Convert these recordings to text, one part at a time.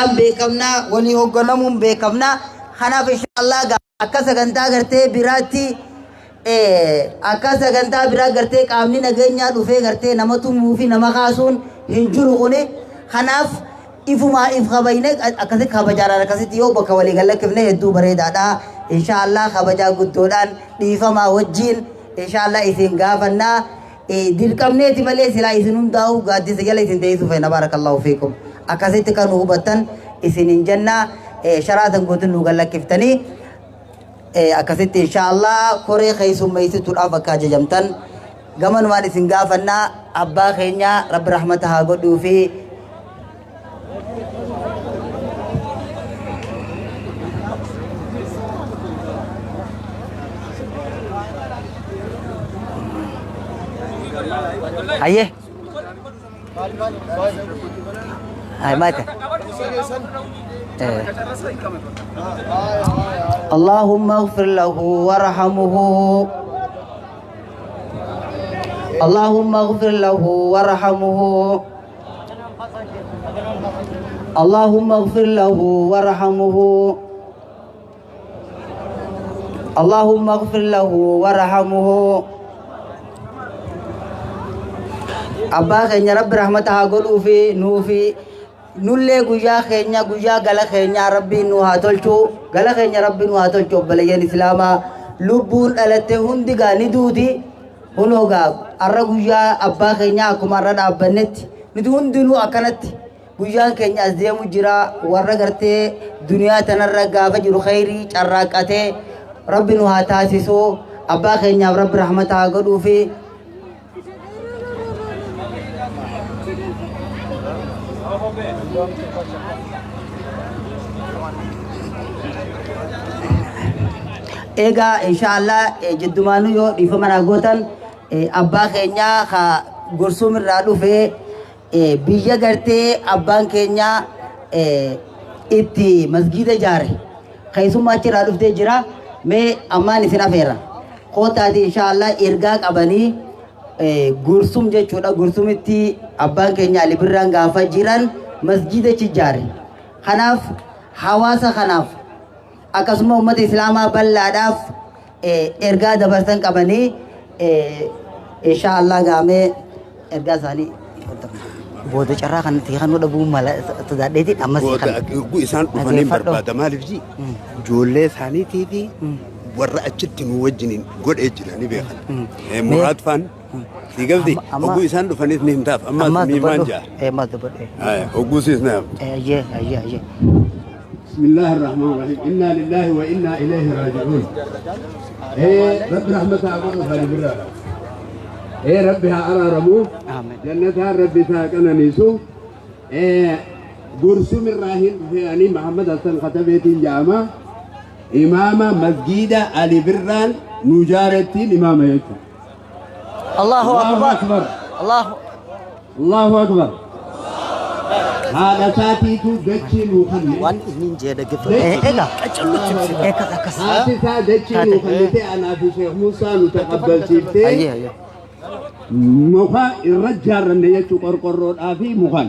Beekamna, walii hogganamuun beekamna. Kanaaf inshaallah akka sagantaa gartee biraatti, akka sagantaa biraa gartee qaamni nageenyaa dhufee gartee nama tumuu fi nama kaasuun hin jiru kuni. Kanaaf ifumaa if kabayne, akkasitti kabajaadhaan, akkasitti yoo bakka walii gallakkifne hedduu bareedaadha. Inshaallah kabajaa guddoodhaan dhiifamaa wajjiin inshaallah isin gaafannaa. Dirqamneeti malee silaa isin hundaa'u gaaddisa jala isin teessisuu feena. Baarakallahu fiikum. Akkasitti kan nu hubattan isin hin jenna, sharaa san guutuun nu gallakkiftanii akkasitti inshaallah koree keessummeessituudhaaf akka ajajamtan gamanumaan isin gaafannaa. Abbaa keenya Rabbi rahmata haa godhuu fi Hayyee. Ay, mate. اللهم اغفر له وارحمه، اللهم اغفر له وارحمه، اللهم اغفر له وارحمه، اللهم اغفر له وارحمه. Abbaa keenya Rabbi rahmata haa godhuu fi nuu fi nullee guyyaa keenya, guyyaa gala keenyaa Rabbiin nu haa tolchu. Gala keenya Rabbi nu haa tolchu. Obboleeyyan Islaamaa, lubbuun dhalatte hundi gaa ni duuti. Hunoo gaa arra guyyaa abbaa keenyaa akkuma arra dhaabbannetti nuti hundinuu akkanatti guyyaan keenya as deemu jira. Warra gartee duniyaa tanarra gaafa jiru khayrii carraaqqatee Rabbi nu haa taasisu. Abbaa keenyaaf Rabbi rahmata haa godhuu fi Egaa inshaallah jiddumaanuu yoo dhiifama naa gootan, abbaa keenyaa ka Gursum irraa dhufee, biyya gartee abbaan keenya itti masgiida ijaare, keessummaa achirraa dhuftee jira. Mee ammaan isin afeera, kootaati inshaallah ergaa qabanii. Gursum jechuudha. Gursumitti abbaan keenya Ali Birraan gaafa jiran masgiida ijaare. Kanaaf hawaasa kanaaf akkasuma uummata Islaamaa bal'aadhaaf ergaa dabarsan qabanii inshaallah gaamee ergaa isaanii booda carraa kanatti kan nu dhabuu mala sodaadheetiin ammas Booda kan yogguu isaan dhufanii dhageeffadhu. Barbaada maaliif ji ijoollee isaaniitii fi warra achitti nu wajjiniin godhee jira ni beekan. Muraad faan si galti Amma hogguu isaan dhufanis ni himtaaf ammas ammas miimaan dubbadhu jaa. Ammas dubbadhu. Hogguu siis na himta. Ayyee, ayyee, ayyee. بسم الله الرحمن الرحيم، إنا لله وإنا إليه راجعون. إيه رب رحمة أبو خالي برا، إيه ربي ها أرارمو. آمين. جنتها ربي ساكنا نيسو. إيه قرسم الراهن في أني محمد حسن خطبيتين جامع إمام مسجد علي بران نجارتين إمام يجو. الله الله أكبر. أكبر. الله الله أكبر. هذا ساتيتو دتشي نوخني. Waan inni jee dhaggeeffatu. Egaa akkas akkas. Haati isaa dachii nuu kennite, anaa fi Sheekh Muusaa nu taqabbalchiiftee Ayyee, ayyee. Muka irra ijaarranne jechuu, qorqorroodhaa fi mukan.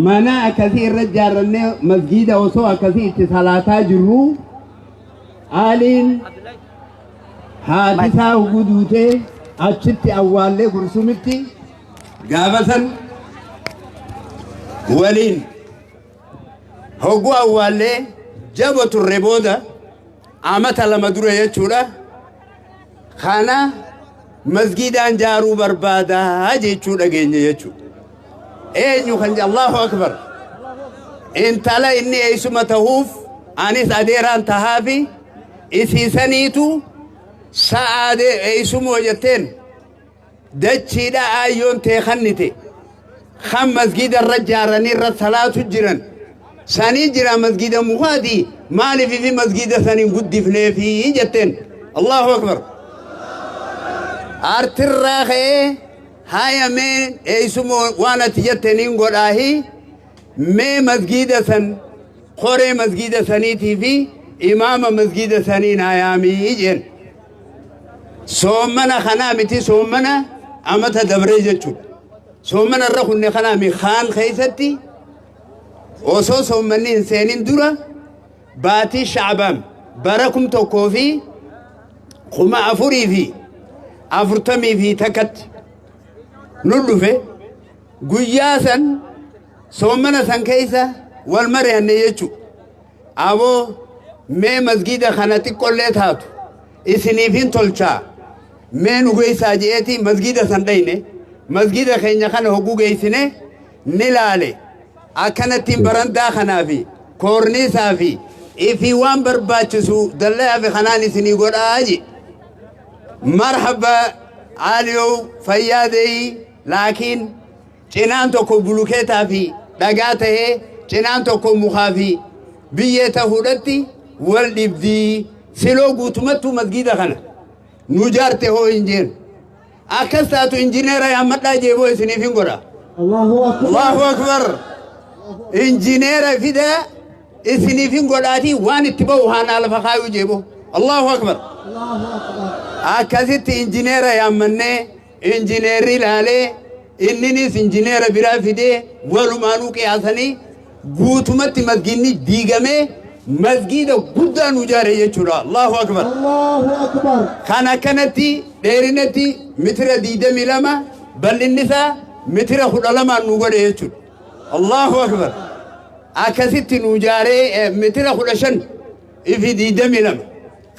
Mana akkasii irra ijaarranne, masgiida osoo akkasii itti salaataa jirru, Aliin haati isaa guduutee achitti awwaallee Gursumitti gaafa san waliin hogguu awwaallee jabo turre. Booda amata 2 dura jechuudha. Kana masgiidaan jaaruu barbaadaa jechuu dhageenye jechuudha. Eenyu kan Allahu akbar. Intala inni eessuma tahuuf anis adeeraan tahaafi isiisaniitu sa'aadee eessumoo jetteen dachiidha aayyoon tee kannite kan masgiida irra jaaranii irra salaatu jiran sanii jira, masgiida mukaati, maaliif fi masgiida saniin guddifneefi jetteen. Allahu akbar. Artirraa ka'ee haya mee eessumoo waan ati jetteniin godhaahi, mee masgiida san koree masgiida saniitii fi imaama masgiida sanii naa yaamii jeen. Soommana kanaa miti, soommana amata dabree jechuudha. Soommana irra kunne kanaa mi kaan keessatti Osoo soommanni hin seenin dura baatii Shacbaan bara 1441tti nu dhufe. Guyyaa san soommana san keessa wal mari'anne jechu. Aboo, mee masgiida kana xiqqollee taatu isiniif hin tolchaa, mee nu geessaa je'eeti masgiida san dhayne. Masgiida keenya kana hogguu geessine ni laale. Akkanattiin barandaa kanaa fi koorniisaa fi ifii waan barbaachisu dallayaa fi kanaan isinii godhaa je. Marhaba Aaliyow, fayyaa deeyi, laakiin cinaan tokko bulukeetaa fi dhagaa tahee, cinaan tokko mukaa fi biyyee tahuudhatti wal dhibdii. Siloo guutumattuu masgiida kana nu jaarte hoo hin jeen. Akkas taatu injineera yaammadhaa jeeboo isiniif hin godha. Allahu akbar. Allahu akbar. Injineera fidaa isiniif hin godhaatii waan itti ba'u haanaa lafa kaayuu jeeboo. Allahu akbar. Allahu akbar. Akkasitti injineera yaammannee, injineerri ilaalee, inninis injineera biraa fidee, walumaanuu qiyaasanii guutumatti masgiidni diigamee masgiida guddaa nu ijaare jechuudha. Allahu akbar. Allahu akbar. Kan akkanatti dheerinatti mitira 22, bal'inni isaa mitira 12n nu godhe jechuudha. Allahu akbar. Akkasitti nu ijaaree mitira 15 ifi 22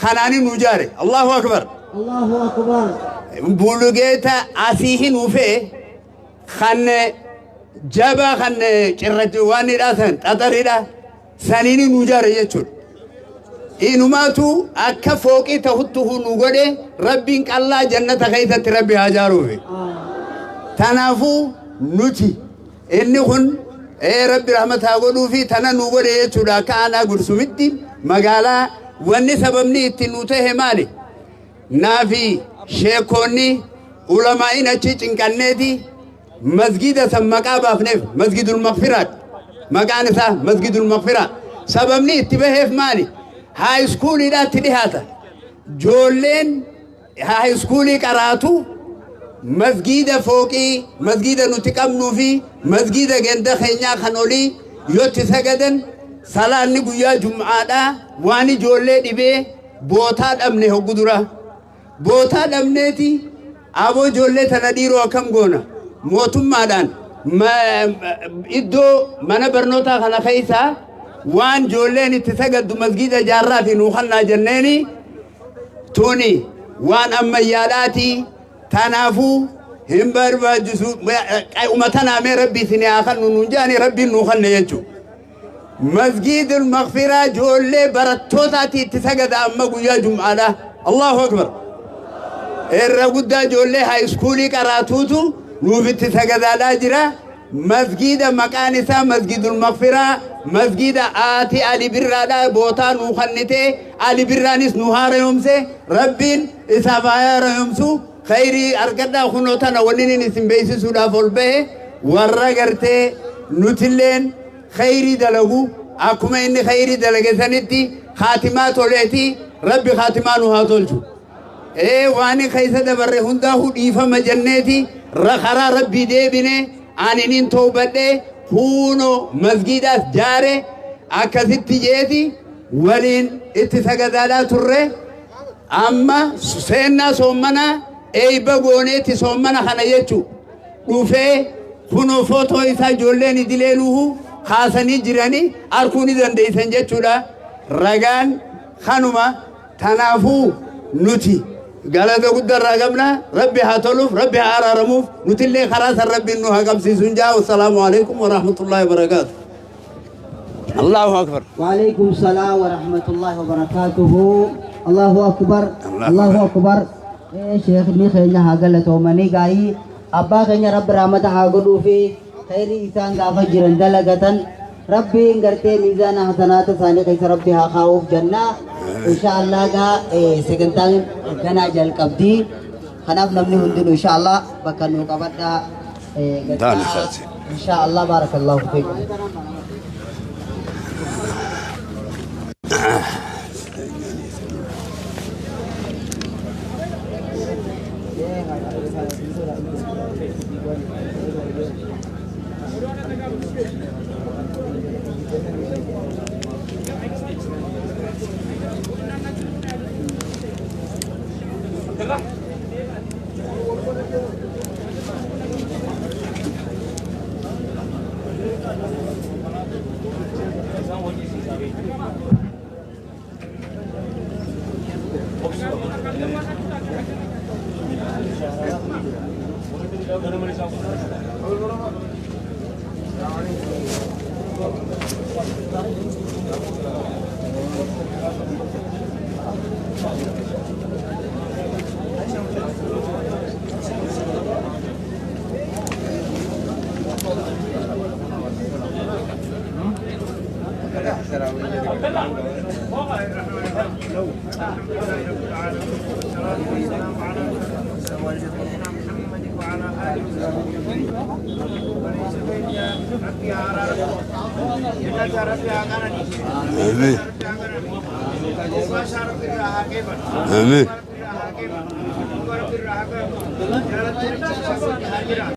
kanaani nu ijaare. Allahu akbar. Allahu akbar. Bulugeeta asii hin ufee kan jabaa kan cirrachi waan hidhaa san xaxaridha saniini nu ijaare jechuudha. Inumaatu akka fooqii tahuttu nu godhe. Rabbiin qallaa jannata keessatti rabbi haa jaaruufi. Tanaafuu nuti inni kun rabbi rahmata haa godhuufi tana nu godhe jechuudha. Akka aanaa Gursumitti magaalaa wanni sababni itti nu tahe maali? Naafi sheekonni ulamaa'in achi cinqanneeti masgida san maqaa baafneef. Masgidul Maqfiraat maqaan isaa. Masgidul Maqfiraa sababni itti baheef maali? High schooliidhaatti dhihaata. Joolleen high schoolii qaraatu masgiida fooqii masgiida nuti qabnuu fi masgiida ganda keenyaa kan olii yotti sagadan, salaanni guyyaa jum'aadhaa waan ijoollee dhibee bootaa dhabne. Hoggu dura bootaa dhabneeti, aboo ijoollee tana dhiiroo akkam goona? Mootummaadhaan iddoo mana barnootaa kana keessaa waan ijoolleen itti sagaddu masgiida jaarraa fi nuu kannaa jenneeni. Tuni waan ammayyaadhaati, tanaafuu hin barbaachisu. Uummatanaa mee rabbi isin haa kannu nuun jedhani, rabbiin nuu kanne jechuudha. Masgiidul Maqfiraa ijoollee barattootaati itti sagada amma guyyaa jum'aadha. Allahu akbar. Irra guddaa ijoollee high schoolii qaraatuutu nuuf itti sagadaadhaa jira. Masgiida maqaan isaa Masgiidul Maqfiraa, masgiida aati Ali Birraadha bootaa nuu kannitee, Ali Birraanis nu haarayomse. Rabbiin isaaf haa haarayomsu. Khayrii argadhaa. Kunoo tana wanni inni isin beeksisuudhaaf ol bahe, warra gartee nutilleen khayrii dalagu akkuma inni khayrii dalage sanitti kaatimaa toleeti. Rabbi kaatimaa nu haa tolchu. Ee, waan keessa dabarre hundaa'uu dhiifama jenneeti karaa rabbii deebine. Aninin toobadhe, huunoo masgiidaas jaare. Akkasitti jeeti waliin itti sagadaadhaa turre. Amma seennaa soommanaa eeyba gooneeti soommana kana jechu dhufee kunoo footoo isaa ijoolleen idilee nuhu kaasanii jiranii arkuu ni dandeeysan jechuudha. Ragaan kanuma. Tanaafuu nuti galata guddaa qabna. Rabbi haa toluuf, rabbi haa araaramuuf, nutillee karaa san rabbiin nu haa qabsiisu jaa. Wassalaamu alaikum warahmatullaahi wabarakaatu. Allahu akbar. وعليكم السلام ورحمة الله وبركاته. الله أكبر. الله أكبر. إيه شيخ ني خينا هاغلتومني غاي أبا خينا رب رحمة هاغدو في خير إنسان غافا جرن دلغتن. ربي غرتي ميزان حسنات ثاني خيس ربي ها خاوف جنة إن شاء الله. غا إيه سكنتان غنا جل قبدي خناف نمني هندن إن شاء الله بكنو قبدا إيه. داني خاتي. إن شاء الله. بارك الله فيكم. Amiin. Amiin.